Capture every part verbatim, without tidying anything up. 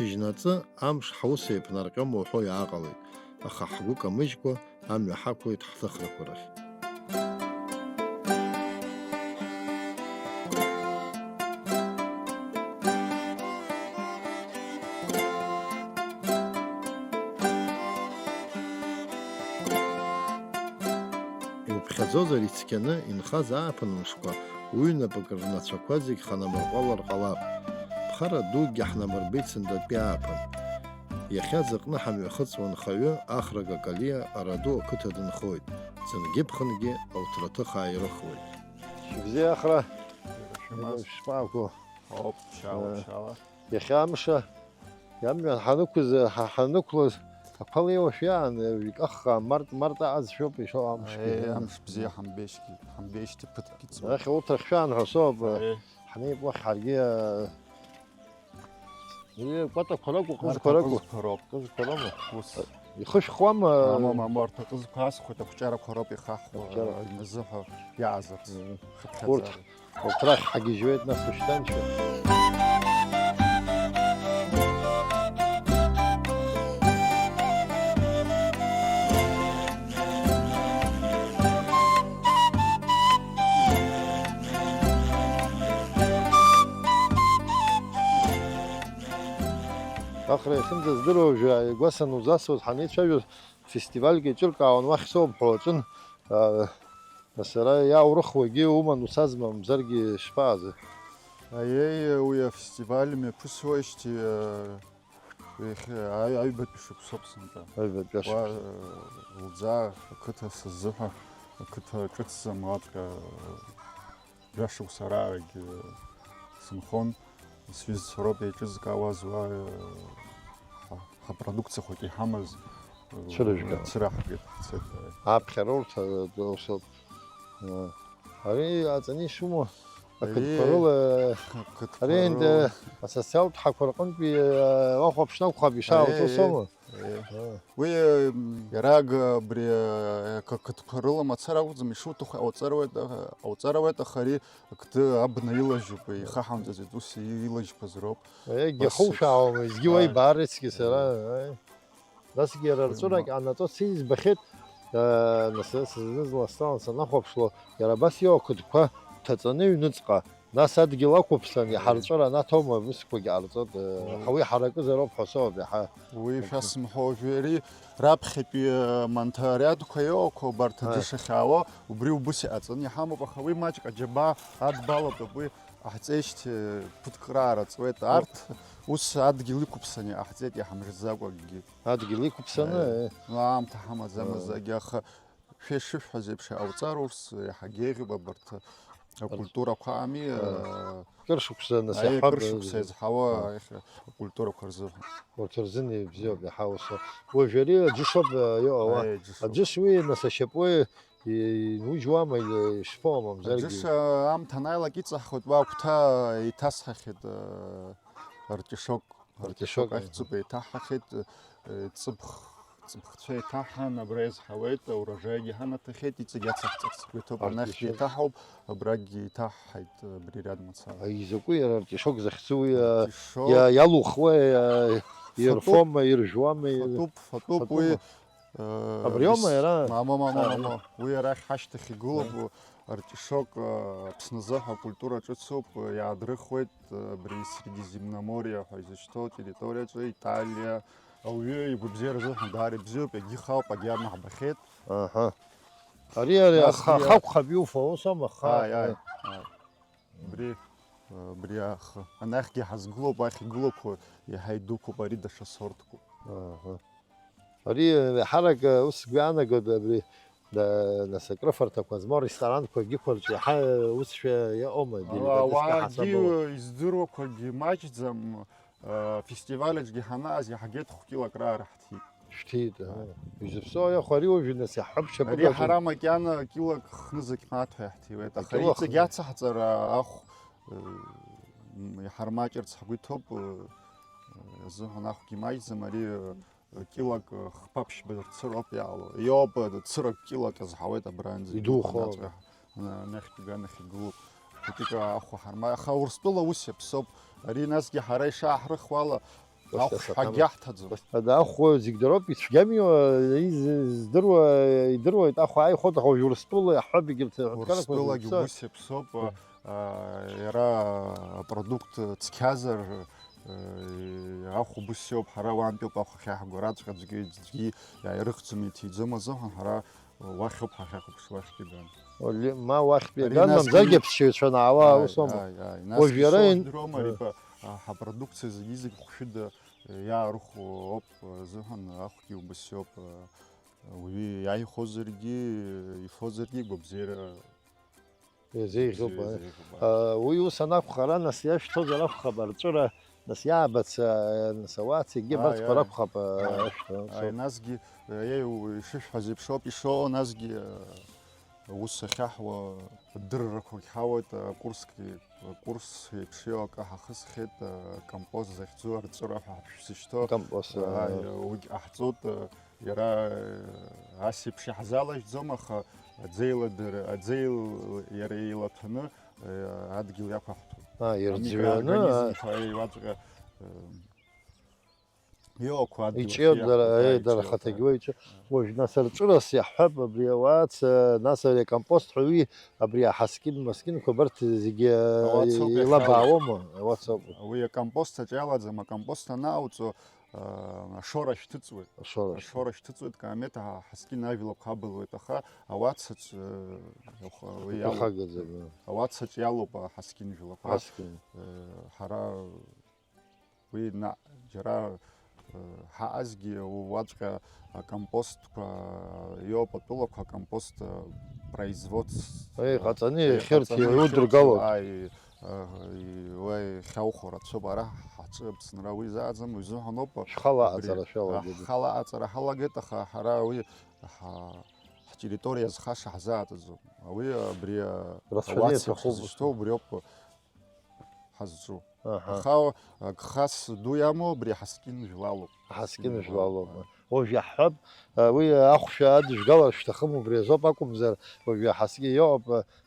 Шьыжьнаҵы амш ҳус еиԥнарҟьома уҳәо иааҟалеит, аха ҳгәы камыжькәа амҩа ҳақәлеит ҳҭыхрақәа рахь. Иуԥхьаӡозар ицқьаны инхаз ааԥын мшқәа, уҩнапык рнацәақәа зегь ханамырҟәалар ҟалап. Ԥхара дукгьы ҳнамырбеит сынтәатәи ааԥын. Иахьа зыҟны ҳамҩахыҵуа нхаҩы Ахра Какалиа Араду ақыҭа дынхоит, ӡынгьы-ԥхынгьы лҭраҭых ааирыхуеит. Шәыбзиа, Ахра. Шәымаз. Шәпаақәа. Оп, шьала, Э. шьала. Иахьа амш, амҩан ҳанықәыз, ҳа-, ҳанықәлоз, ақәа леиуашәа иаан, икаххаа, март, март аҟазшәоуп ишоу амшгьы. Аиеи, амш бзиа ҳамбеижьҭеи, ҳамбеижьҭеи ԥыҭк иҵуеит. Арахь урҭ рыхшәаан ҳәа соуп. Аиеи. Ҳнеип уахь ҳаргьы, э, кәатақәа ракәу, ҟызқәа Арҭ ракәу? Аҟызқәа роуп. Ҟызқәа роума? Ус. Ихышәхуама? Мамоу, мамоу, арҭ аҟызқәа асхуеит, ақәҿиарақәа роуп ихаҳхуа, Ақәҿиарақәа. Э, иназыҳәа иаазарц. Мгм. Хыԥхьаӡара. Урҭ Урҭ рахь ҳагьежьуеит, нас, ушьҭанчы. Ахра иахьынӡаздыруа уажәы ааигәа санузасуаз ҳанеицәажәоз, фестивальк еиҿыркаауан, уахь соуп ҳәа уаҿын. Сара иааурыхуагьы уман, усазма, мамзаргьы шԥаазы? Аиеи, уи афестиваль мҩаԥысуеижьҭеи, э, иахьа аҩ-, аҩбатәи шықәсоуп сынтәа. Аҩбатәи Уа, ашықәс. э, лӡаа ақыҭа сыззыҳәа, ақыҭа ҿыцӡам уаҵәҟьа, э, Жәашықәса раарагь, э, сынхон, сҩызцәа роуп еиҿызкаауаз уа, э, ҳа-, ҳапродукциа хәыҷы иҳамаз, э, Цәырыжәга. Цәыраҳгеит, ҳцеит, э. Аԥхьара урҭ, э, усоуп. Э, ари аҵаны ишумоу, Ари ақыдқәа рыла, ақыдқәа ари рыла. Асоциалтә ҳақәа рҟынтәи, э, уахәаԥшны акәхап ишаауҵо, Ари, соума? Ари. Э. Уи, м, иара аг-, абри, э, ақыдқәа рыла мацара акәӡам, ишуҭаху ауҵаруеит, аха, ауҵаруеит, аха ари ақды абна илажьуп, ихаҳамҵаӡеит, ус илажьқәаз роуп. Егьа Бас хушаауама, изгьы Аи. Уаибарецгьы сара, Аи. Аи. Насгьы иара Аи, рҵәырак ма- анаҵоци избахьеит, э, нас, сызны-зынла сцалан санахәаԥшло, иара абас иоу ақыдқәа ҭаҵаны ҩныҵҟа, нас адгьыл ақәыԥсан, Аи. Иҳарҵәыр анаҭома, усқәагьы ҟарҵоит, э, Аи. Ҳа уи ҳаракызароуп ҳәа соуп иаҳа. Уи Аи. Шәасымҳәо, уажәы ари раԥхьатәи, э, амонтариадқәа иоуқәа убарҭ Аи. Аӡы шахьаауа, убри убыс иҟаҵаны иҳамоуп, аха уи маҷк аџьабаа адбалатәуп, уи Ҟаҳҵеижьҭеи ԥыҭк раара ҵуеит. Арҭ ус адгьыл иқәыԥсаны иҟаҳҵеит, иҳамжӡакәа акгьы. Адгьыл иқәыԥсаны, Аиеи. Э. Ну, аамҭа ҳамаӡамыз Аиеи. Егьа, аха шәа ишышәҳәаз еиԥш, ауҵар урс иаҳагьы еиӷьуп абарҭ Абарҭ. Акультурақәа ами, Аиеи. Э, Кыр шықәса нас аиеи, иаҳҳәап, кыр шықәса э, иазҳауа Аиеи. Аиеи, акультурақәа рзыҳәа. Урҭ рзын ибзиоуп, иаҳа ус. Уажәы ари аџьышоуп, э, иоуа. Аиеи, џьышоуп. Аџьыш уи, нас, ашьапы, Иуџьуама, ишԥоуа, мамзаргьы? Аџьыш, аамҭа анааилак иҵаҳхуеит, уа агәҭа еиҭасҳахьеит, артишок. Артишок, Артишок ахьӡуп, еиҭаҳҳахьеит, ҵыԥх, ҵыԥхцәа еиҭаҳҳан, абра иазҳауеит, аурожаигьы ҳанаҭахьеит, иҵегь ацаҳҵарц сгәы иҭоуп, анахьгьы Артишок. Еиҭаҳауп, абрагьгьы еиҭаҳҳаит, абри ариад мацара. Изакәи иара артишок захьӡу, иа-, Артишок. Иа-, иалухуа, иа-, Фатәуп. Ирфома, иржәуама, ир-, Фатәуп, фатәуп, уи, Фатәума. Э, Абриоума ис-, иара? Мамоу, мамоу, А, мамоу. Уи арахь ҳашьҭахь игылоуп, А. Артишок, э, Аԥсназы ҳәа акультура ҿыцуп, э, иаадрыхуеит, э, абри Средиземноморье ҳәа изышьҭоу атерриториаҿы, Италиа, ауаҩы игәабзиара азыҳәан даара ибзиоуп, иагьихаауп, агьи абна ҳбахьеит. Аҳа. Ари, ари, Насгьы аха-, ахақәхап иуфо, ус аума, аха-, Ааи, ааи, ааи. Абри, э, абри ахы. Анахьгьы ҳазгылоуп, уахь игылақәо иаҳа идуқәоуп, ари даҽа сорткуп. Аҳа. Ари, э, ҳарак, э, ус сгәы иаанагоит, абри, да-, нас акрыфарҭақәа змоу аресторанқәагьы қәырҵәы иаҳа, э, усшәа иҟоума, Ала-, деликатеск ауаагьы, ҳасабала? Издыруақәагьы маҷӡам, э, фестиваль аҿгьы ҳанааз иаҳагеит хә-килак раара ҳҭит. Шәҭит, аҳа. Изыԥсоу иахо ари уажәы нас иаҳҳәап шьапык Ари аҿы. Ҳара макьана килак хнызқь мааҭ ҳәа иаҳҭиуеит, аха Акило иҵегь хны. Ацаҳҵара ахә, э, м, иҳармаҷырц ҳгәы иҭоуп, э, азыҳәан ахәгьы маҷӡам, ари, э, килак, э, хԥа-ԥшьба рцыроуп иаало. Иоуп, э, цырак килак азҳауеит абранӡа. Идухо. Анаҵәҟьа, э, нахьтәи аганахь игылоуп. Хәыҷык ахәа ҳарма-, аха Урыстәыла ус иаԥсоуп. Ари насгьы ҳара ишааҳрыхуала, Ахәшәҳәагьы ҳҭаӡом. Ада ахә зегь дыроуп, ицәгьами, уа, из-, здыруа, идыруеит, ахә ааихәоит, аха уажә Урыстәыла иаҳҳәап, егьырҭ аҳәынҭқаррақәа Урыстәылагьы зегь ус еиԥшоуп, а, а, иара апродукт цқьазар, а, ахә убыс иоуп, ҳара уаантәоуп ахә ахьаҳго, араҵәҟьа аӡәгьы, аӡәгьы иааирыхӡом, иҭиӡом азыҳәан, ҳара уахьоуп ҳахьахәаԥшуа, уахьтәи ган. Ули-, ма уахьтәи Ари ган, насгьы мамзаргьы аԥсшьаҩцәа анаауа, ааи, усома. Ааи, ааи, насгьы Уажә иара ишоу ин-, жәдыруама, а. Ари ба-, а, ҳапродукциа зегьы-зегь хәшәыда, э, иаарыху ауп, э, азыҳәан ахәгьы убас иоуп, э, уаҩы иааихәозаргьы, ифозаргьы игәабзиара Иазеиӷьуп, бзиа, а? Иазеиӷьуп, а. А, уи ус анакәха, ара нас иашәҭозар акәхап, арҵәыра, нас иаабац, а, нас ауаац егьи Ааи, абарҭқәа ааи. Ракәхап, а, Ааи. Ашәҭ, Ааи, насгьы, э, еи, у-, ишышәҳәаз еиԥш ауп ишыҟоу, насгьы, э, аус ахьаҳуа адыррақәагь ҳауеит, акурсгьы, акурс еиԥш иоу акы ҳахысхьеит, э, компост захьӡу арҵәыра ҳәа ҳшәзышьҭоу. Компост, Ааи, ааи. Уигь ҟаҳҵоит, э, Иара, э, ас еиԥш иаҳзалажьӡом, аха аӡеиладыр-, аӡеил иара еилаҭәаны, э, адгьыл иақәаҳҭуп. А, ирӡҩаны, Амикроорганизмқәа еиуаҵәҟьа, э, иоуқәа адгьыл Иҿио ахьиаҳҭо, дара, да, э, дара иҿио, ахаҭагьы да. Уа иҿы. Уажә нас арҵәырас иаҳҳәап, абри ауаац, э, нас ари акомпост ҳәа уи, абри аҳаскьын-маскьынқәа абарҭ зегьы, э, Ауацоуп иахьалоу. Еилабаауама? Ауацоуп. Уи акомпост аҿы иалаӡам, акомпост анааоуҵо, Ашора шьҭыҵуеит. Ашора шьҭыҵуеит. Ашора шьҭыҵуеит, Каамеҭ аҳаскьын ажәлақәа абылуеит, аха ауацаҿ, э, уи иалоуп. Ихагаӡам, э. Ауацаҿ иалоуп аҳаскьын жәлақәа. Аҳаскьын. Э, ҳара уи наҟ џьара, э, ҳаҟазгьы уаҵәҟьа акомпостқәа иоуп, атәылақәа акомпост, э, производство. Еиҟаҵаны, еиҟаҵаны иахьырҭ, иахьырҭ, иудыргалоит. Ааи, Уа ихьаухо рацәоуп, ара ҳаҿы Аԥсынра уи зааӡам, уи зыҳәаноуп. Шәхала абри аҟаҵара шәалагеит. Ҳхала аҟаҵара ҳалагеит, аха ҳара уи ҳа-, ҳтерриториа зхаша ҳзааҵаӡом. Уи абри, Рацәаны ауаца иаҭахуп. Ҳзышьҭоу убриоуп ҳазҿу. Аҳа. Аха агхас ду иамоу абри ҳаскьын жәлалоуп. Ҳаскьын Ҳаскьын жәлалоуп. Уажә иаҳҳәап, уи ахәшә адыжәгалар шәҭахым, убри азоуп акәымзар, уажәы ҳаскьын иоуп,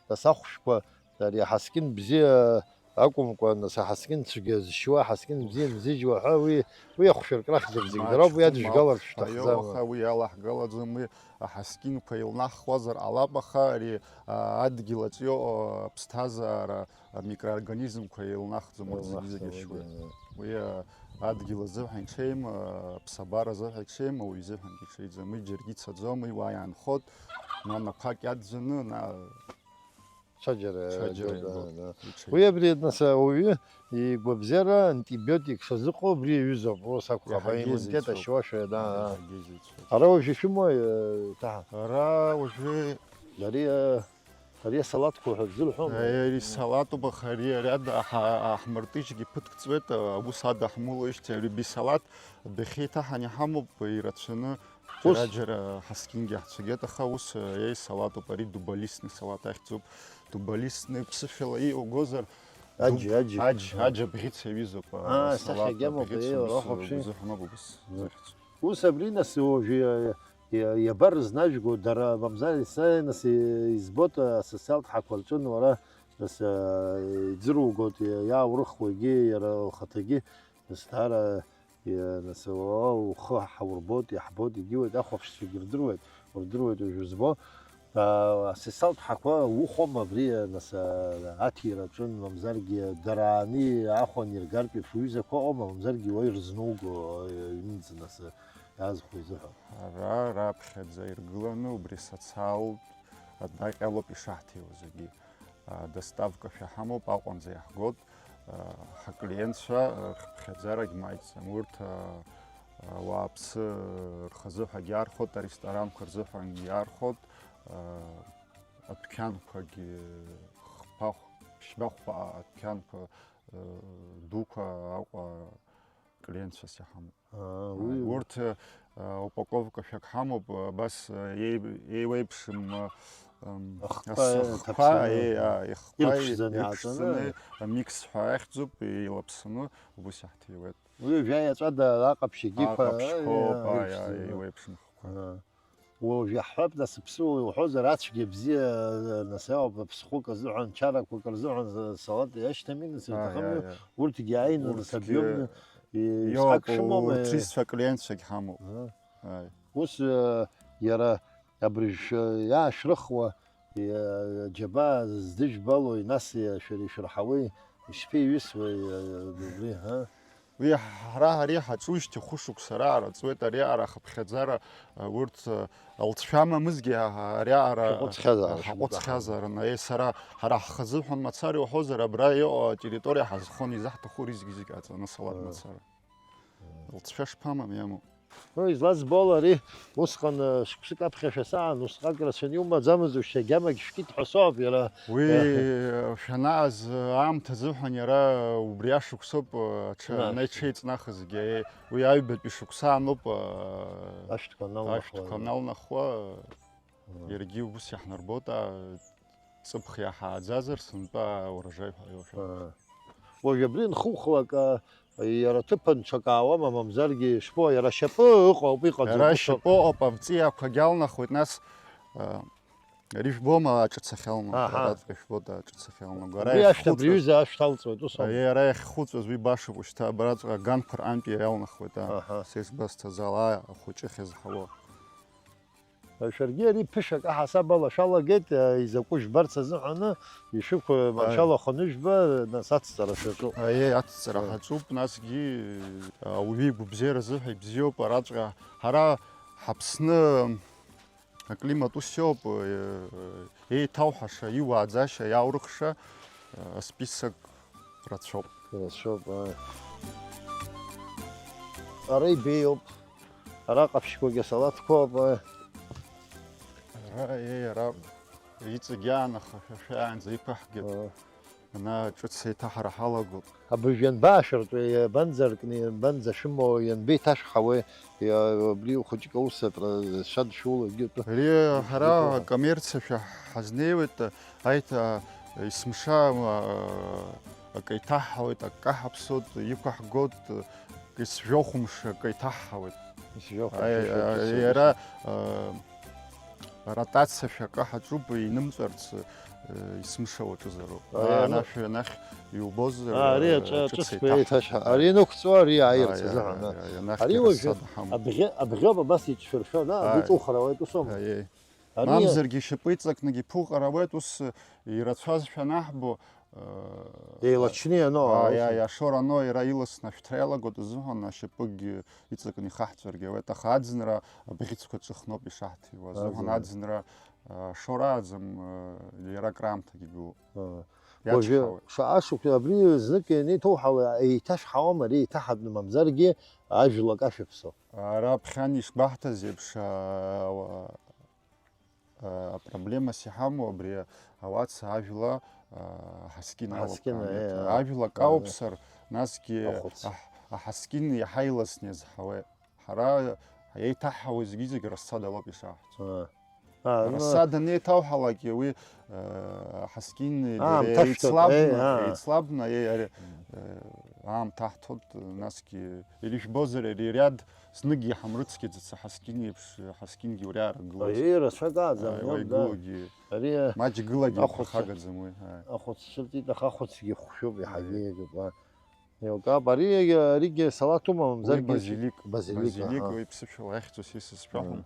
нас ахәшәқәа Ари аҳаскьын бзиа акәымкәа, нас аҳаскьын цәгьа зшьуа, аҳаскьын бзиа мзыжьуа ҳәа уи, уи ахәшәырк рахьӡуп зегь. Дара ауп уи Маҷӡам, адыжәгаларц ауп. Шәҭахӡам. Аиоу, аха уи иалаҳгалаӡом, уи аҳаскьынқәа илнахуазар ҟалап, аха ари, а, адгьыл аҿы иҟоу аԥсҭазаара, амикроорганизмқәа еилнахӡом, урҭ зегьы-зегьы Еилнахӡом, шьуеит. Уи, а, адгьыл азыҳәан иҽеим, а, аԥсабара азыҳәан иҽеим, ауаҩ изыҳәангьы иҽеиӡам. Уи џьаргьы ицаӡом, уи уа иаанхоит, ма напақь иаӡәӡәаны, на-, Ҽаџьара, Ҽаџьара да, да, игоит, да. Иҽеим. Уи абри, нас, ауаҩы игәабзиара антибиотик шазыҟоу абри иаҩызоуп, ус акәхап, Иаҳагьы аиммунитет изеицәоуп. Ашьуа-шәа, да, да. Иаҳагьы изеицәоуп. Ара уажәы шәымои, э, таҳа? Ара уажәы Ари, э, ари асалаҭқәа ҳәа бзырҳәома? Ари, ари салатуп, аха ари, ари ада ҳа-, ҳмыртыжьгьы ԥыҭк ҵуеит, аус ада ҳмоулоижьҭеи ари бисалаҭ адәахьы иҭаҳан иҳамоуп, ирацәаны. Ус. Џьара-џьара ҳаскьынгьы ҳцәагеит, аха ус, э, еи салатуп, ари дуболистный салат ахьӡуп. Дуболистный ԥсышәала иугозар, Аџь, дуб-, аџь. Аџь, аџь абӷьыц иаҩызоуп, э, Аа, салат сахьагьамоуп, абӷьыц еи, убыс, уара ахәаԥши. Узыҳәан ауп убыс Мм. захьӡу. Ус абри нас уажәы иа-, иа-, иабар рызнажәго, дара, мамзар, са нас и-, избоит, э, асоциалтә ҳақәа рҿы, уара нас, э, иӡыругоит, иа-, иааурыхуагьы, иара лхаҭагьы, нас даара Иа-, нас, уа, ухы ҳаурбоит, иаҳбоит, егьиуеит, ахәаԥшцәагьы рдыруеит, урдыруеит уажә узбо. Аа, асоциалтә ҳақәа ухәома абри, нас, аа, аҭира аҿын, мамзаргьы дара ани ахәан иргартә еиԥш уҩызақәа ыҟоума, мамзаргьы уаҩ рызнуго, аҩнынӡа, нас, иаазхәо изыҳәа? Ара раԥхьаӡа иргыланы убри социалтә адаҟьалоуп ишаҳҭиуа зегьы. А, доставкашәа ҳамоуп, Аҟәанӡа иаҳгоит. А, ҳаклиентцәа, а, рхыԥхьаӡарагь маҷӡам. Урҭ, а, а, ауааԥсы рхазыҳәагь иаархәоит, аресторанқәа рзыҳәангьы иаархәоит. А, адәқьанқәагьы хԥа-, ԥшьба-хәба адәқьанқәа, а, дуқәа Аҟәа клиентцәас иҳамоуп. Аа, уи Урҭ, э, упаковкашәак ҳамоуп, абас, э, еи-, еиуеиԥшым, э, м, Ахқәа асы-, ахқәа, иҭаԥсаны, еи-, а, ихқәа ирԥшӡаны иаҵаны. Иаԥсаны, амикс ҳәа ахьӡуп, еилаԥсаны, убас иаҳҭиуеит. Уи жәа иаҵәада аҟаԥшь егьиқәа, Аҟаԥшьқәоуп, аа, аиа, ирԥшӡаны. Еиуеиԥшым ахқәа. Аа. Уажә иаҳҳәап, нас, аԥсуа уҳәозар, ацәгьа бзиа, нас, иҟоуп, аԥсхәык азыҳәан, чарақәак рзыҳәан, салат иашьҭами, нас, Аиа, иҭахыми, аиа. Урҭгьы ааины, нас, Урҭгьы обиомны. Иоуп, усҟак шымоума, урҭ рзы аклиентцәагь ҳамоуп. Ааи. Ус, э, иара абыржә иаашәрыхуа, э, џьабаа здыжәбалои, нас, э, шәара ишәырҳауеи, ишԥеиҩысуеи, э, убри, ҳа? Уи ҳара, ҳара иҳаҿужьҭеи хәышықәса раара ҵуеит, ари аара ахыԥхьаӡара, э, урҭ, э, лҵшәа амамызгьы, ҳа, ҳа, ари аара ҳаҟәыҵхьазаарын, ҳаҟәыҵхьазаарын. Е, сара, ҳара ҳхазыҳәан мацара иуҳәозар, абра иҟоу атерриториа ҳазхон, изаҳҭаху рызегь-зегь ҟаҵаны салат мацара. Лҵшәа шԥамам, иамоу? Ну, излазбо ала, ари усҟан, э, шықәсык аԥхьа шәасаан, усҟак рацәаны иумаӡамызт, ушьҭа агьамагь шәкит ҳәа соуп, иара. Уи, э, шәанааз, э, аамҭа азыҳәан иара убри ашықәсоуп, э, аҽа-, Нас. Ана иҽеиҵнахызгьы, э, уи аҩбатәи шықәса ануп, э, Ашәҭқәа аналнахуа. Ашәҭқәа аналнахуа, э, Мм. Иаргьы ус иаҳнарбоит, а, ҵыԥх иаҳааӡазар, сынтәа урожай ҳәа иоушәа. Аа. Уажә абри нхухлак, а, иара аҭыԥан ҽак аауама, мамзаргьы ишԥо, иара ашьапы ыҟоуп, иҟаӡам, Иара ус ауп. Ашьапы ыҟоуп, авҵиақәагь алнахуеит, нас, а, ари жәбома аҿыц ахьалнаха, Аҳа. Араҵәҟьа жәбода аҿыц ахьалнаго. Ара Абри ашәҭ, абри иахьхәыҵәаз. Иҩыза ашәҭ алҵуеит, ус аума? Иара иахьхәыҵәаз уи баша ушьҭа абраҵәҟьа аганқәа рҟынтәи иалнахуеит, а, Аҳа. Сеиҵбы асҭазаала ахәыҷы ахьазҳауа. Шәаргьы ари ԥышәак аҳасаб ала шәалагеит, изакәу жәбарц азыҳәаны, ишәықәу, Аи. Маншәала хынҩажәба, нас ацҵара шәаҿуп. Аиеи, ацҵара Аи. Ҳаҿуп, насгьы, ауаҩы игәабзиара азыҳәа ибзиоуп, араҵәҟьа ҳара ҳаԥсны аклимат ус иоуп, еиҭауҳаша, иуааӡаша, иаурыхша, список рацәоуп. Рацәоуп, ааи. Ара ибеиоуп. Ара ҟаԥшьқәагьы асалаҭқәоуп, ааи. Ара, еи, ара иҵегь аан ахашәа шәаанӡа иқәаҳгеит. Ааи. Ана ҿыц еиҭаҳара ҳалагоуп. Абыржә ианбаашәыртәеи, иабанӡаркни, иабанӡашәымоу, ианбеиҭашәҳауеи? Иа-, абри хәыҷык аус акра шәадшәулагьы атәы. Ари ҳара акоммерциашәа ҳазнеиуеит, аиҭа есымша, а, акы иҭаҳҳауеит, акы каҳаԥсоит, иқәаҳгоит, есжәохә мшы акы иҭаҳҳауеит. Есжәохә Аи, мшы а, шәеиҭасуеит. Иара, а, ротациашәа акы ҳаҿуп, инымҵәарц, Есымша уаҿызароуп. Ари Ана аны- шәҩанахь иубозар, Аа, ари э, аҿы, ҿыц аҿыцқәа еиҭаҳ-, еиҭашәҳа. Ари ианықәҵуа, ари ааирц Аиа, азыҳәан, аиа, а. Аиа, ианахь Ари уажәы иаҳасаб ҳамоуп. Абӷьы, абӷьы абас иҿшәыршәо, да, Аиа. Иҵухра ауеит, ус аума? Аиеи. Ари Мамзаргьы ишьапы иҵакнгьы иԥуҟар ауеит, ус, э, ирацәаз шәанаҳбо, э, Еилачны иану, Аиа, ус. Аиа, Шора ано иара иласны ашәҭра иалагоит азыҳәан ашьапыгьы иҵакны ихаҳҵәаргьы ауеит, аха аӡынра абӷьыцқәа ҿыхноуп ишаҳҭиуа. Азыҳәан Аӡынра. Аӡынра Шорааӡам, иара акраамҭагьы игылоуп. Уажәы Иацәҳауеит. Шаҟа шықәса абри знык ианеиҭоуҳауа, еиҭашәҳауама ари еиҭаҳатәны, мамзаргьы ажәлак ашәаԥсо? Ара ԥхьан ишгәаҳҭаз еиԥш, а, а, апроблемас иҳамоу абри ауаца ажәла, а, аҳаскьын Аҳаскьын, алакаан еи, еиҭа. Еи. Ажәлак Аҳа. Ауԥсар, насгьы Ахәыц. Аҳ-, аҳаскьын иаҳа иласны иазҳауеит. Ҳара еиҭаҳҳауа зегьы-зегьы рассадала ауп ишаҳҳәо. Аа. Аа, ну. Рассада анеиҭауҳалак, уи, э, ҳаскьын Аамҭа шәҭоит, еицлабны, еи, аа. Еицлабны, еи, ари, Мм. э, аамҭа ҳҭоит, насгьы, ирыжәбозар, ари иариад знык иҳамрыцқьаӡац, ҳаскьын еиԥш, ҳаскьынгьы уриаара гылоз. Еи, рацәак ааӡам, Аи, иоуп, уи да. Гылагьы, Ари, маҷ гылагьы ахәыц-, ихагәаӡам уи, аи. Ахәыц цәырҵит, аха ахәыцгьы хәшәуп, иаҳагьы Аи. Иагьуп, аа. Еилкаап, ари, аригьы салаҭума, мамзаргьы Уи базилик. Базилик, Базилик, аҳа. Уи ԥсышәала иахьӡу са исызҳәахуам. Мм.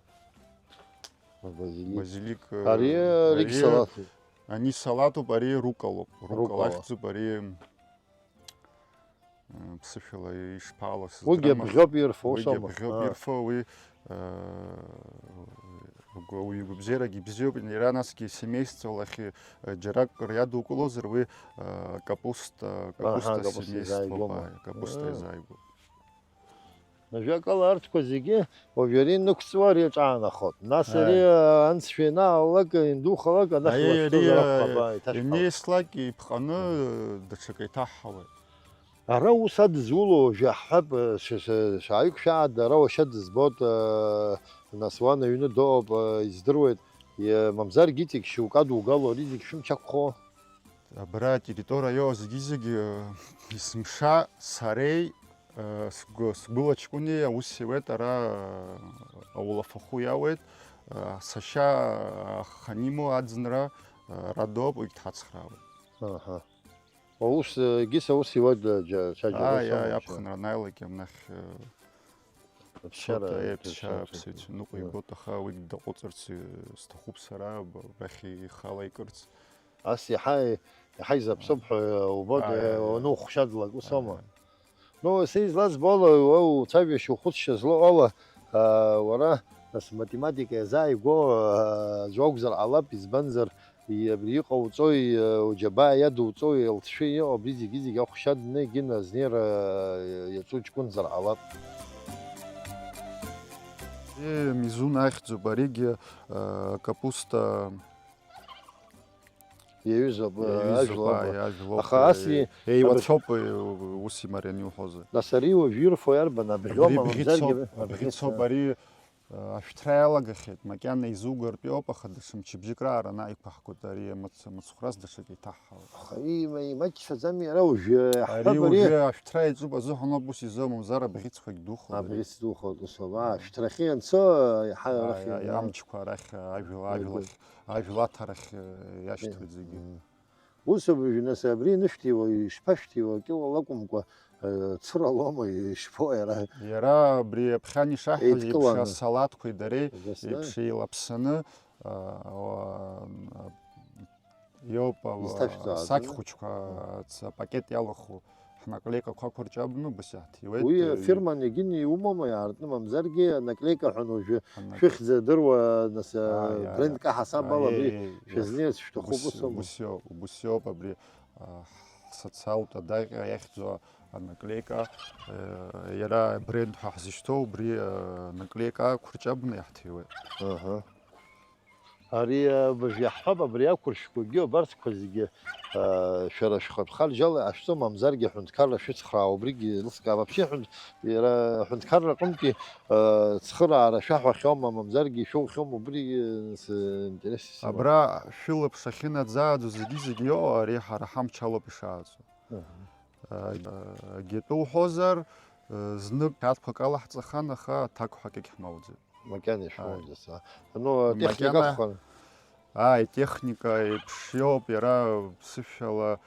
Базилик. Базилик, Ари, э, аригь ари салаҭуп. Ани салаҭуп, ари рукколоуп. Руккола. Руккола иахьӡуп, ари, э, ԥсышәала ишԥаала Уигьы сыздырам, аха абӷьоуп ирфо, Уигьы соума? Абӷьоуп Аа. Ирфо, уи, э, угәы-, уи игәабзиарагьы бзиоуп, иара насгьы семеистәылахь, э, џьарак риадукылозар, уи, э, капуста, Аҳа, капуста капуста семействоуп, изааигәоума? Аи, капуста Аа. Изааигәоуп. Ажәакала, арҭқәа зегьы уажә ари нықәҵуа ари аҿаанахоит. Нас Аи. Ари, э, анцәа ианаалалак, иандухалак, анахь Аи, илашәҵоз ари, арахәқәа э, абаа иҭашәҳауеит. Ианеислак иԥҟаны, э, даҽакы иҭаҳҳауеит. Ара ус адызулоу уажәы ҳҳәап, э, ш-, ш-, шәааҩык шәаада, ара уашьа дызбоит, э, нас уан аҩны дыҟоуп, э, издыруеит, е-, мамзаргьы иҵегь шьоук адугало, ари зегь шәымч ақәхо? Абра атерриториа иоуа зегьы-зегьы, э, есымша сареи, э, сгәы-, сгәылаҷкәыни аус иуеит, ара, э, аулафахәы иауеит, э, сашьа, э, Ханиму аӡынра, э, ара дыҟоуп, уигь дҳацхраауеит. Аҳа. Аус, егьыс аус иуада џьа-, ҽаџьара Ааи, ааи, усоума, аԥхынра анааилак, иамнахь, э, Аԥсшьара, Шоҭа, аԥсшьара, аԥсшьара, аԥсшьара, ныҟәигоит, аха уигь даҟәыҵырц, э, сҭахуп сара, б-, бахь ихала икырц. Ас иаҳа, иаҳа изаԥсоуп ҳәа убоит, Ааи, ааи, ааи. Уанухәшьадлак, ус аума? Ааи. Ну, са излазбо ала, уа уцәажәашьа ухәыцшьа злоу ала, аа, уара, нас, математика иазааигәоу, аа, аӡә уакәзар ҟалап, избанзар, и-, абри иҟауҵои, уџьабаа иадуҵои, лҭшәы иҟоу, абри зегьы-зегьы ахәшьадны егьи азнеира, аа, иаҿу ҷкәынзар ҟалап. Е, мизун ахьӡуп, аригьы, аа, капуста Иаҩызоуп, иаҩызоуп, ажәлар ааи, абла. Ажәлоуп, Аха ас еи-, и-, еиуацәоуп, абри- еи-, ус имариан иуҳәозар. Нас ари уажә ирфо иарбан, абӷьома, Абри бӷьыцоуп, мамзаргьы, аб-, абӷьыцоуп, абри, а, ашәҭра иалагахьеит, макьана изугартә иоуп, аха даҽа мчыбжьык раара ана иқәаҳгоит, ари амац-, амыцхәрас даҽак иҭаҳҳауеит. Аха има-, имаҷшәаӡами иара уажәы, Ари ҳҳәап, ари. Уажәы ашәҭра иаҿуп азыҳәан ауп ус изоуа, мамзар абӷьыцқәагь духоит. Абӷьыц духоит, ус ауп, аа, ашәҭрахьы ианцо, иаҳа Ааи, арахь ааи, ианнеи. Амчқәа арахь, ажәла, Иагоит. Ажәлахь, ажәла аҭарахь, э, иашьҭуеит зегьы. Мм. Ус абыржәы, нас, абри анышәҭиуа, ишԥашәҭиуа, кьыла лакәымкәа, э, цыралома, ишԥо иара? Иара абри аԥхьан ишаҳҳәаз еиԥш, еидкыланы. Асалаҭқәеи дареи Убасны? Еиԥш еилаԥсаны, а, а, а, иоуп, а, Изҭашәҵо асақь ааӡаны? Хәыҷқәа, Мм. Ац-, апакет иалахәу ҳнаклеикақәа ақәырҷабны убас иаҳҭиуеит. Уи, э, афирма Негини иумоума, иаартны, мамзаргьы анаклеика ҳәа уажәы Ана- шәыхьӡ адыруа, нас, Ааи, ааи. Брендк аҳасаб ала Ааи, абри ааи, ааи. Шәызнеирц шәҭахуп, Убас, ус аума? Убас иоуп, убас иоуп, абри, а, ҳсоциалтә адаҟьа иахьӡу анаклеика, э, иара бренд ҳәа ҳзышьҭоу, убри, э, анаклеика ақәырҷабны иаҳҭиуеит. Аҳа. Ари, абыржә иаҳҳәап, абри ақәыршәқәагьы, абарҭқәа зегьы, аа, шәара шәхатә харжьала иҟашәҵо, мамзаргьы аҳәынҭқарра шәыцхраауа, убригьы еилыскаап. Вообще, аҳәынҭ-, иара аҳәынҭқарра аҟынтәи, аа, цхыраара шәаҳәахьоума, мамзаргьы ишәоухьоума, убригьы, с-, интерес исымоуп. Абра шәылаԥш ахьынаӡааӡо зегьы-зегьы иоуа, ари ҳара ҳамч алоуп ишааӡо. Аҳа. Агьатәы уҳәозар, знык ҭаҭқәак алаҳҵахьан, аха аҭакқәак егьҳмоуӡеит. Макьана Ааи. Ишәмоуӡац, а? Ну, Макьана техника акәхар? Ааи, техника еиԥш иоуп, иара ԥсышәала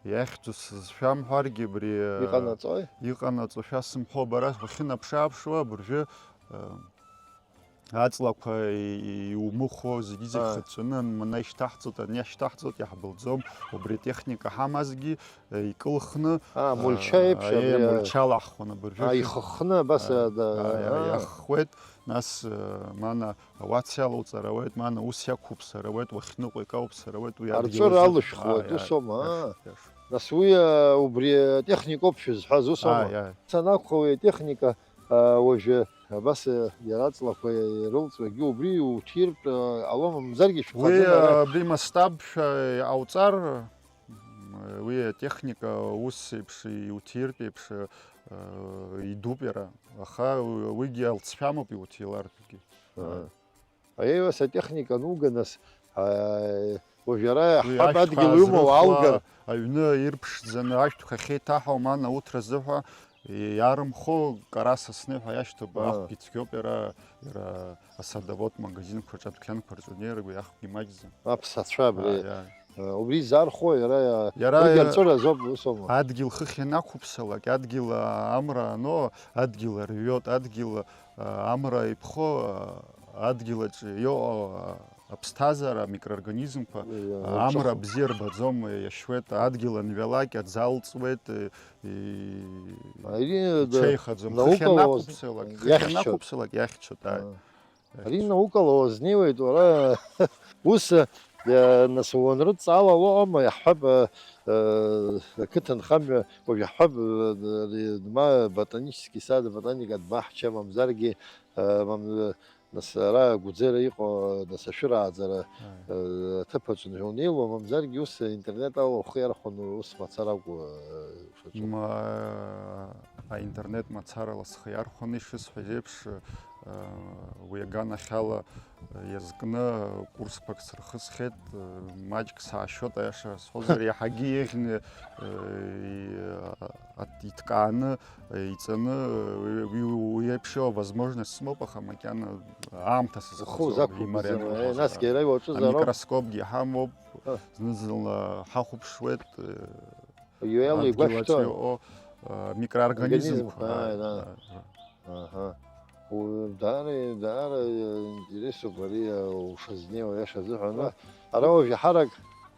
иахьӡу сызшәамҳәаргьы, абри, э, Иҟанаҵои? Иҟанаҵо шәасымҳәо, бара уахьынаԥшы-ааԥшуа, абыржәы, э, аҵлақәа и-, и-, иумыхәо, зегьы-зегь Ааи. Хыҵәҵәаны, ана ишьҭаҳҵоит, ани ашьҭаҳҵоит, иаҳбылӡом, убри атехника ҳамазгьы, э, икылхны, А, мульча еиԥш, э, абри, э, мульча алаҳхуан абыржәы. Аихыххны абас, Ааи, а, да, ааи, ааи, а. Иаххуеит, нас, э, мана ауац иалоуҵар ауеит, мана ус иақәуԥсар ауеит, уахьныҟәик ауԥсар ауеит, уи адгьыл Арҵәыра азы. Алышәхуеит, Ааи, ус ааи, аума, иаш-, аа? Иаш. Нас уи, э, убри атехникоуп шәызҳәаз, ус аума? Ааи, ааи. Санакәха уи атехника, э, уажәы абас, э, иара аҵлақәа ирылҵуагьы убри иуҭиртә, э, ҟалома, мамзаргьы Уи, шәхаӡына ара. Э, абри масштаб шәа-, иҟауҵар, Уи атехника ус еиԥш иуҭиртә еиԥш, э, идуп иара, аха уигьы алҵшәамоуп иуҭилартәгьы. Ага. Аиеи, ас атехника ануга, нас, а, уажә ара Уи ҳҳәап, ашәҭқәа адгьыл иумоу аазрыхуа, аалгар. Аҩны ирԥшӡаны ашәҭқәа ахьеиҭаҳау, ма науҭра азыҳәа иаарымхәо, Кара Сасны ҳәа иашьҭоуп, Аа. Ахәгьы цәгьоуп иара, иара асадовод магазинқәа рҿы, адәқьанқәа рҿы унеир, уи ахәгьы маҷӡам. Аԥсацәа абри. Ааи, ааи. Э, убри изаархәо иара, Иара, урҭ иа-, иарҵәыразоуп, ус аума? Адгьыл хыхь ианақәыԥсалак, адгьыл, а, амра ано, адгьыл арҩоит, адгьыл, а, амра иԥхо, а, адгьыл аҿы иоуа, а, аԥсҭазаара, амикроорганизмқәа, Иа, а, амра рҿыхо. Бзиа рбаӡом, иашьуеит, адгьыл анҩалак, аӡы алҵуеит, и-, и-, Ари, да, иҽеихаӡом. Хыхь наукала уаз-, ианақәыԥсалак, хыхь иахьчоит. Ианақәыԥсалак, иахьчоит, ааи. Аа. Ари наукала уазнеиуеит, уара. Ус, э, нас уанрыдҵаала уаҟама, иаҳҳәап, э, э, ақыҭанхамҩа, уажә иаҳҳәап, э, ма ботанический сад, ботаникатә баҳча, мамзаргьы, э, мам-, нас ара Гәӡера иҟоу, нас ашәырааӡара, Ааи. Э, аҭыԥ аҿы унеило, мамзаргьы ус интернет ала ухы иархәаны ус мацара акәу, э, шаҿу? Ма, аинтернет мацарала схы иархәаны, ишысҳәаз еиԥш, уи аганахьала иазкны курсқәак сырхысхьеит, маҷк саашьоит, аиаша сҳәозар, иаҳагьы еиӷьны, и-, ат-, иҭкааны, иҵаны, уи, уи, уи еиԥш иоуа возможность сымоуп, аха макьана аамҭа Ухы сызхаӡом, узақәымҵӡакәа, имарианы иҟоуп, насгьы иара иуаҿызароуп. Амикроскопгьы ҳамоуп, А. Зны-зынла ҳахәаԥшуеит, Иуеило, адгьыл игәашәҭо аҿы иҟоу, а, микроорганизмқәа. Организмқәа, ааи, ааи, да. Ааи, ааи. Аҳа. У-, даара, даара, э, интересуп ари, э, ушазнеиуа, аиаша азыҳәан. Ара уажә иаҳарак,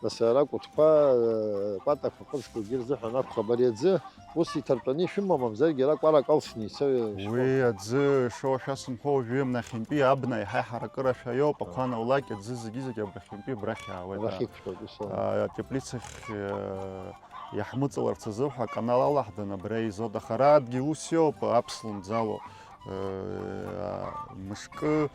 нас ара акәытқәа, э, кәатақәа ҟызқәагьы рзыҳәан акәхап, ари аӡы ус иҭартәаны ишәымоу, мамзаргьы ара кәарак алсны ицои, ишԥо-, уи аӡы шоу шәасымҳәо, уажәы нахьынтәи абна еиҳа иҳаракырашәа иоуп, ақәа анаулак аӡы зегьы-зегьы абрахьынтәи абрахь иаауеит. Абрахь иқәтәоуп, исоуп. А, атеплицахь, э, иаҳмыҵаларц азы ҳәа аканал алаҳдын, абра еизоит, аха ара адгьыл ус иоуп, аԥслымӡ ало, э, мышкы,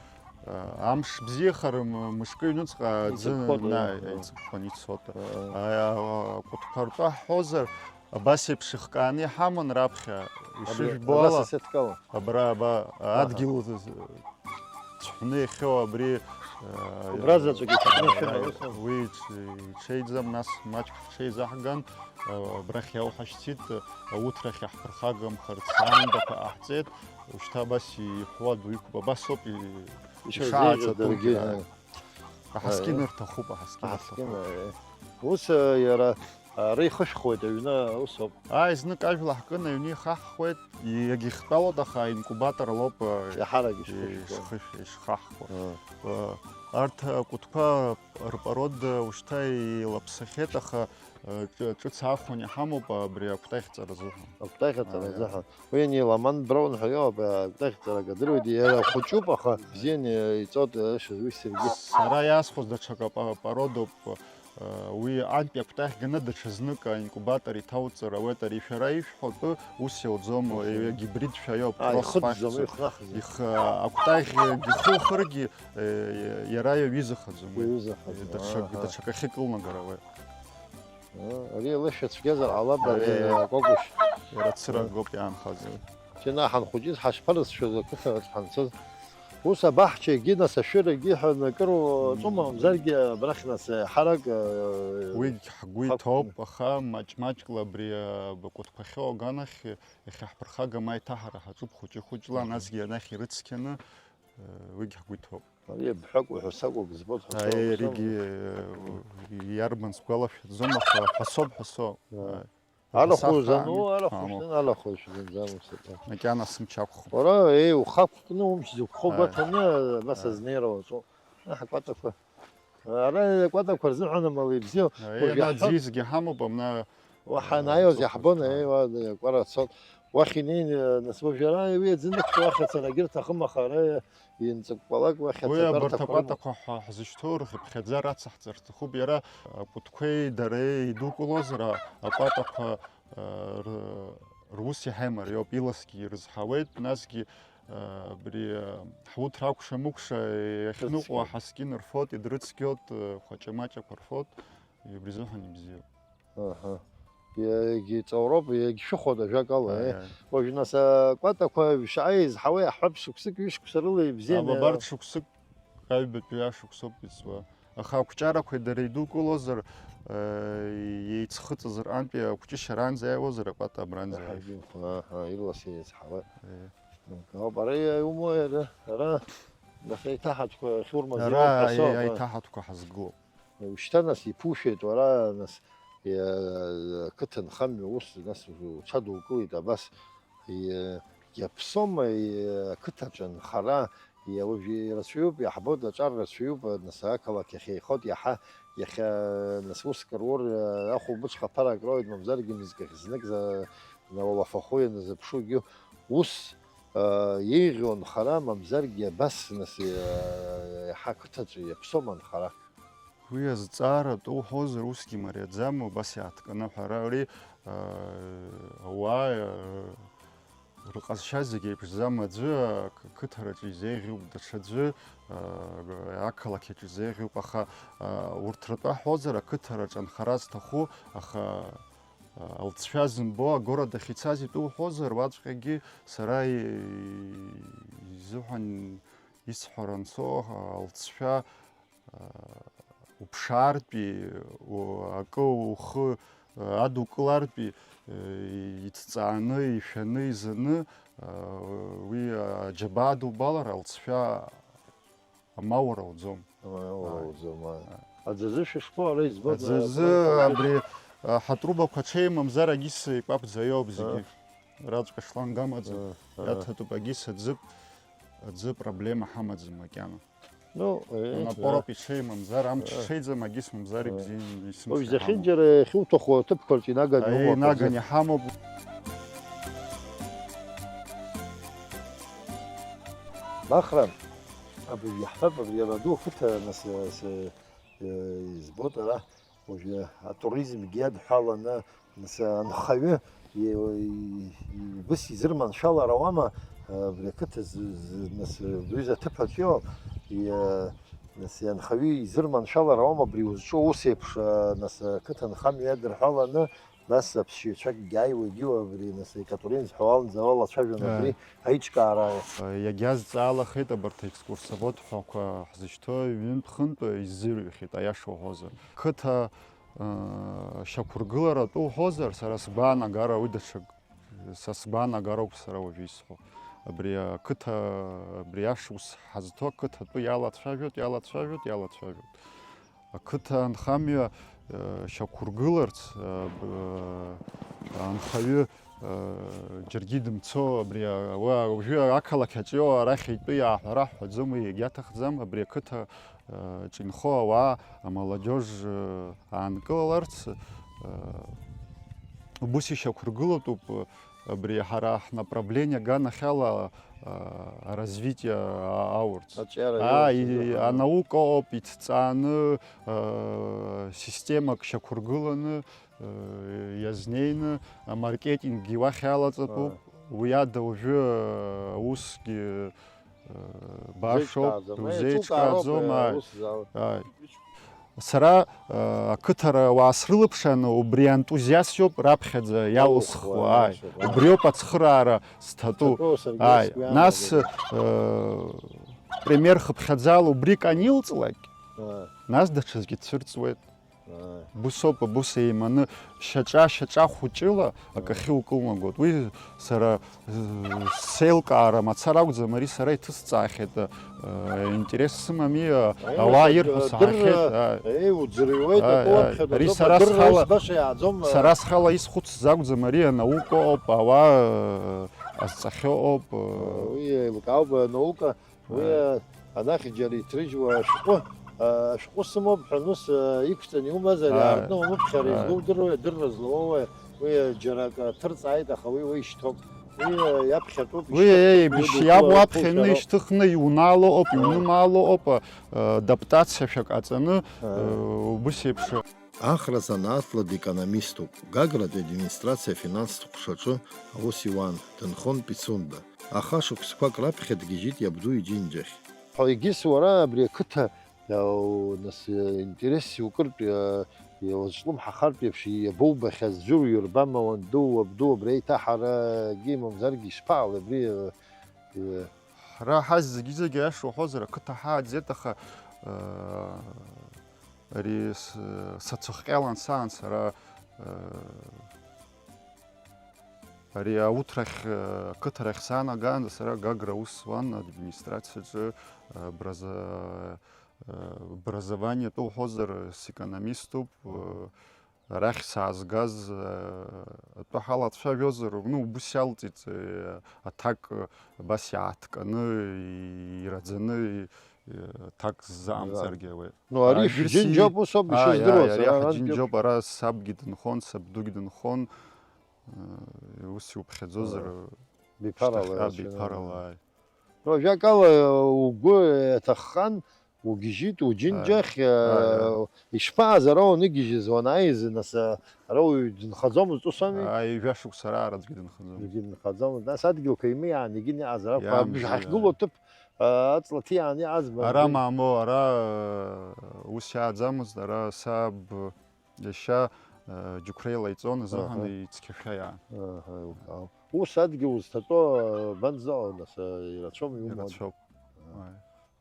э, амш бзиахар, м-, мышкы ҩнуҵҟа аӡы, еиҵыԥхон, на, еи, еи. Еиҵыԥхон ицоит. Э. А, акәытқәа ртәы ҳҳәозар, абас еиԥш ихкааны иҳаман раԥхьа, абри ишыжәбо абас ала, асеткала. Абра, аба, аҳа. Адгьыл цәҳәны иахьоу абри, э, убра заҵәык иҭахны ишәымоу, э, усҟан. Уи иҽ-, иҽеиӡам, нас маҷк ҳҽеизаҳган, э, абрахь иауҳашьҭит, э, ауҭрахь иаҳԥырхагамхарц аандақәа ҟаҳҵеит, ушьҭа абас иҳәуа ду иқәуп, абас ауп и-, ишырзеиӷьу ишааҵатәугьы, даргьы, э, э. Аҳаскьын, э, рҭахуп, аҳаскьын, аҳаскьын рҭахуп. Э, ус, э, иара Ара ихышәхуеит аҩны, ус ауп. Ааи, знык ажәла ҳкын, аҩны ихаҳхуеит, иагьыхтәалоит, аха аинкубатор лоуп, э, иаҳарак ишхышәхуа. Ишхышә-, ишхаҳхуа. Э, арҭ акәытқәа рпород ушьҭа еилаԥсахьеит, аха, э, ҿы-, ҿыц аахәаны иҳамоуп абри акәтаӷьҵара азыҳәан. Акәтаӷьҵара азыҳәан. Уи ани Ламан Браун ҳәа иоуп, акәтаӷьҵара акы адыруеит, иара хәыҷуп, аха бзианы иҵоит, э, уи саргьы. Сара иаасхәаз даҽакы апа-, породоуп. Уи антәи акәтаӷь ганы даҽазнык аинкубатор иҭауҵар ауеит, ари шәара ишәҳәатәы ус иауӡом, агибридшәа иоуп, ааи, кросс ихыҵӡом, факциа. Ихнахӡом. Их-, акәтаӷь ихухыргьы, иара иаҩызахаӡом уи. Иаҩызахаӡом, даҽак, аҳа. Даҽакахьы кылнагар ауеит. Ари лышәа цәгьазар ҟалап, ари, ари акәакәышь. Иара цыракгоуп иаанхаз. Џьанаҳ ҳанхәыҷыз ҳашԥарыцәшәоз ақыҭараҿ ҳанцоз. Ус абаҳчагьы, нас ашәырагьы ҳәа акыр уаҵәума, мамзаргьы абрахь, нас, ҳарак, э, уигь ҳгәы иҭоуп, аха маҷ-маҷла абри, э, акәытқәа ахьоу аганахь иахьаҳԥырхагам аиҭаҳара ҳаҿуп хәыҷы-хәыҷла, насгьы анахь ирыцқьаны, э, уигь ҳгәы иҭоуп. Ари абҳәакәа ҳәа сакәым збоит, ҳәа сакәым. Ари, аригьы, э, иарбан сгәалашәаӡом, аха ҳәа соуп, ҳәа соуп. Ааи. Арахә узану, арахә узану, арахә узану, арахә узану. Макьана сымч ақәхом. Уара, еи, ухы ақәкны, умч зықәхо гәаҭаны, нас азнеира уаҿу. Аҳ, акәатақәа. Ара акәатақәа рзыҳәан амала ибзиоу. Аи, уажә ана иаҳҳәап. Аӡы изгьы ҳамоуп, амна, уаҳа, э, анаиоз иаҳбон, аи, уа, акәара цон. Уахь инеин, э, нас уажә ара уи аӡы нықәтәоу ахьацарагьы рҭахым, аха ара Инҵыкәкәалак уахь. Уи ацатәарҭақәа абарҭ рымоуп. Акәатақәа ҳәа ҳзышьҭоу рхыԥхьаӡара ацаҳҵар сҭахуп. Иара акәытқәеи дареи идукылозар, а-, акәатақәа, а, р-, рус иаҳа имариоуп, иласгьы ирызҳауеит, насгьы, а, абри, а, ҳуҭра акәша-мыкәша иахьныҟәо ҳаскьын рфоит, идрыцқьоит, а, хәаҷа-маҷақәа рфоит, убри азыҳәан ибзиоуп. Аҳа. Иагьҵауроуп, иагьшәыхәоит ажәакала, Аиа. Уажә нас акәатақәа шәаҟа еизҳауа иаҳҳәап, шықәсык, ҩышықәса рыла ибзианы. Абабарҭ шықәсык, аҩбатәи ашықәсоуп иҵуа. Аха ақәҷарақәеи дара идукылозар, э, еицхыҵызар антәи акәҷышь аранӡа иааиуазар, акәата абранӡа Аҳа, иааиуеит. Аҳа, ирлас еизҳауеит. Аиа. Ауп, ара иумои ара, ара, нас аиҭаҳатәқәа ахьурмаз Ара иоуп ҳәа соуп, аи-, а? Аиҭаҳатәқәа ҳазгылоуп. Ушьҭа, нас, иԥушәеит уара, нас, иа-, ақыҭанхамҩа ус, нас, уҽадукылеит абас, иа-, иаԥсоума, иа-, ақыҭаҿы анхара, иа-, уажә ирацәаҩуп, иаҳбоит, аҿар рацәаҩуп, нас, ақалақь ахь еихоит иаҳа, иахьа, нас, уск рур, ахәылбыҽха ԥарак роуеит, мамзаргьы мызкахь знык за-, на-, уалафахәы ианазыԥшугьы, ус, а, еиӷьу анхара, мамзаргьы абас, нас, иа-, иаҳа ақыҭаҿы иаԥсоума анхара? Уи азҵаара атәы уҳәозар, усгьы мариаӡам, убас иааҭганы аҳәара ари, аа, ауаа, аа, рҟазшьа зегь еиԥшӡам, аӡәы ақыҭараҿы изеиӷьуп, даҽаӡәы, аа, ақалақь аҿы изеиӷьуп, аха, аа, урҭ ртәы ҳҳәозар, ақыҭараҿы анхара зҭаху, аха, аа, алҵшәа зымбо агород ахь ицаз итәы уҳәозар, уаҵәҟьагьы сара и-, изыҳәан исҳәара анцо, аа, алҵшәа уԥшаартәи, у-, акы ухы, э, адукылартәи, э, иҭҵааны, ишәаны, изаны, э, уи аџьабаа дубалар, алҵшәа амаура уӡом. Амаура уӡом, аа. Аӡазы шәышԥо, ара избоит, аӡазы, абри, Ҳатрубақәа ҽеимамзар агьыс икәаԥӡа иоуп зегьы. Раҵәҟьа шланг амаӡам. Иаҭатәуп агьыс аӡы, аӡы проблема ҳамаӡам макьана. Ну, э, Напороуп иҽеимамзар, амч шеиӡам агьыс мамзар ибзианы исымч Уажә иҳамоуп. Зехьынџьара иахьуҭаху аҭыԥқәа рҿы инаганы Аи, иумоуп инаган азы. Иҳамоуп. Бахра, абри иаҳҳәап, абри иара ду ақыҭа, нас, э, с-, э, избоит ара, уажәы атуризмгьы иадҳәаланы, нас, анхаҩы и-, и-, убыс изырманшәалар ауама, абри ақыҭа з-, з-, нас, бҩыза аҭыԥ аҿио, и-, нас, анхаҩы изырманшәалар ауама абри узҿу ус еиԥш, а, нас, ақыҭа анхамҩа иадырҳәаланы, Нас аԥсшьаҩцәакгьы ааиуеит, иуа абри, нас, екатеринс ҳәа уалынӡа уалацәажәон Ааи. Абри аиҿкаара. Иагьазҵаалахеит абарҭ аекскурсовод ҳәақәа ҳзышьҭоу ҩынтә-хынтә иззырҩхьеит, аиаша уҳәозар. Қыҭа, ыы, шьақәыргыларатәы уҳәозар, сара сгәаанагара уи даҽак, са сгәаанагара ауп сара уажәы исҳәо. Абри ақыҭа, абри ашықәс ҳазҭо ақыҭа атәы иалацәажәоит, иалацәажәоит, иалацәажәоит. Ақыҭа анхамҩа, э, шьақәыргыларц, э, б-, э, анхаҩы, э, џьаргьы дымцо, абри, а, уа, уажәы ақалақь аҿио арахь итәы иааҳәара ҳҳәаӡом, уи иагьаҭахӡам, абри ақыҭа, э, ҿы инхо ауаа, амолодежь, э, аанкылаларц, э, убыс ишьақәыргылатәуп, э, Абри ҳара ҳнаправление аганахьала, а, развитие, а, аурц. Аҿиара А, иоурц, и-, аха. Анаука ауп, иҭҵааны, а, системак шьақәыргыланы, а, иазнеины, амаркетинггьы уахь иалаҵатәуп. А. Уи ада уажәы, а, усгьы Башоуп, Зеиҿкааӡам, дузеиҿкааӡом, еиҿукаароуп, ааи. Ус зал. Ааи. Сара, э, ақыҭара ауаа срылыԥшааны, убри антузиасиоуп раԥхьаӡа иалысхуа, Иалысхуа, ааи. Иалысхуа. Убриоуп ацхыраара зҭатәу. Зҭатәу саргьы Ааи. Сгәы Нас, иаанагоит. Э, премиер хыԥхьаӡала убрик анилҵлак, Ааи. Нас даҽаӡәгьы дцәырҵуеит. Ааи. Бусоуп, абус еиманы, шьаҿа-шьаҿа хәыҷыла акы ахьукылнагоит. Уи сара, э, сеилкаара мацара акәӡам, ари сара иҭысҵаахьеит, э, интерес сымами, э, Аиаша, ауаа ирҳәо дырра, саҳахьеит, ааи. Еи, уӡырҩуеит, Ааи, акы ааи. Уаԥхьа Ари дадоуп, сара адырра схала, ус баша иааӡом, сара э. Схала исхәыцыз акәӡам, ари анаука ауп, ауаа, э, ҟазҵахьоу ауп, э. Уи еилкаауп, анаука. Уи, Ааи. Анахь џьара иҭрыжьуа ашәҟәы, ашәҟәы сымоуп ҳәа, нас, иқәҵаны иумазар, Ааи. Иаартны умыԥхьар, Ааи. Излоудыруеи, адырра злоуоуи, уи џьара акы аҭырҵааит, аха уи, уи ишьҭоуп. Уи, иаԥхьатәуп, Уи, ишьҭоуп, еи, уи быш-, дукы иабу уаҩ аԥхьа аҩны ԥуцәароуп. Ишьҭыхны иунаало ауп, Ааи. Иунымаало ауп, адаптациа шәак ҟаҵаны, Ааи. Убыс еиԥш. Ахра занааҭла декономиступ. Гагратәи администрациа афинанстә ҟәшаҿы аус иуан, дынхон Пицунда. Аха шықәсқәак раԥхьа дгьежьит иабду иџьынџьахь. Егьыс уара абри ақыҭа, ау, нас, э, интересс иукыртә, э, иузҿлымҳахартә еиԥш иабоубахьаз, џьыр уирбама, уанду, уабду, абри аиҭаҳарагьы мамзаргьы ишԥаҟалеи абри, э, э, Ҳара ҳазегьы-зегьы аиаша уҳәозар, ақыҭа ҳааӡеит, аха, э, ари с-, сацәыхҟьалан саан сара, э, Ари ауҭрахь, э, ақыҭарахь саанаган, сара Гагра аус зуан администрациаҿы, э, образа-, э, образованиатәы уҳәозар, сэкономиступ, э, арахь саазгаз, э, атәы ҳалацәажәозар, ну, убыс иалҵит, э, аҭак, э, абас иааҭканы, ираӡаны, э, аҭак ззаамҵаргьы ауеит. Ну, ари Агьырси-, шәџьынџьоуп, ус ауп, ааи, ишыздыруа, ааи, ари сара арантәи ҳџьынџьоуп, ара сабгьы дынхон, сабдугьы дынхон. Ус иуԥхьаӡозар, Ыы, биԥарала шьҭахьҟа иацәаны. Биԥарала, ааи. Ну, ажәакала, угәы иаҭаххан, угьежьит, уџьынџьахь, Ааи, ааи, ааи. Ишԥааз ара уаныгьежьыз, уанааиз, нас, ара уаҩ дынхаӡомызт, ус ами? Ааи, жәа шықәса раара аӡәгьы дынхаӡомызт. Аӡәгьы дынхаӡомызт. Нас адгьылқәа имиаан, егьин иҟазар акәхап, Иаамзи, ҳахьгылоу ааи. Аҭыԥ, а, аҵла ҭиааны иҟазма? Ара мамоу, ара, ус иааӡамызт, ара саб Иашьа, э, Џьықәреила иҵон азыҳәан Аҳа. Ицқьашәа иаан. Аҳа, еилкаауп. Ус адгьыл узҭатәоу, э, банзаҟоу, нас, э, ирацәоума иумоу? Ирацәоуп. Аҳа.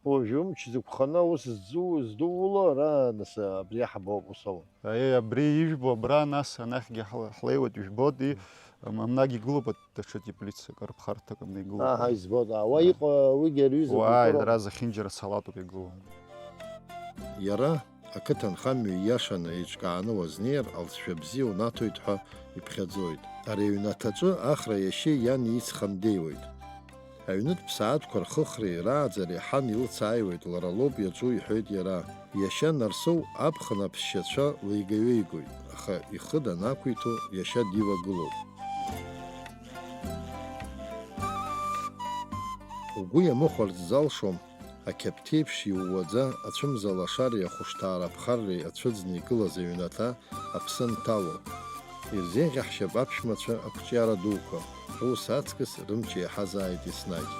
Уажәы умч зықәханы аус зду-, здууло ара, нас, э, абри аҳаба ауп ус ауа. Аиеи, абри ижәбо абра, нас анахьгьы ҳл-, ҳлеиуеит, ижәботи, м, амнагь игылоуп даҽа теплицак, рыԥхарҭак амна игылоуп. Аҳа, избоит, а, уа Аҳа. Иҟоу уигьы аҩыза Уааи, культура. Ара зехьынџьара салатуп игылоу. Иара Ақыҭанхамҩа ииашаны еиҿкааны уазнеир, алҵшәа бзиа унаҭоит ҳәа иԥхьаӡоит. Ари аҩнаҭаҿы Ахра иашьеи иани ицхандеиуеит. Аҩнытә ԥсаатәқәа рхыхреи рааӡареи ҳан илыцааиуеит, лара лоуп иаҿу, иҳәеит иара. Иашьа Нарсоу аԥхын аԥсшьацәа леигаҩеигоит, аха ихы данақәиҭу иашьа дивагылоуп. Угәы иамыхәарц залшом, ақьаԥҭеиԥш иууаӡа, ацәымза лашареи ахәышҭаара аԥхарреи ацәыӡны игылаз аҩнаҭа аԥсы анҭало. Ирзеиӷьаҳшьап аԥшәмацәа ақәҿиара дуқәа, рус аҵкыс рымч еиҳазааит еснагь.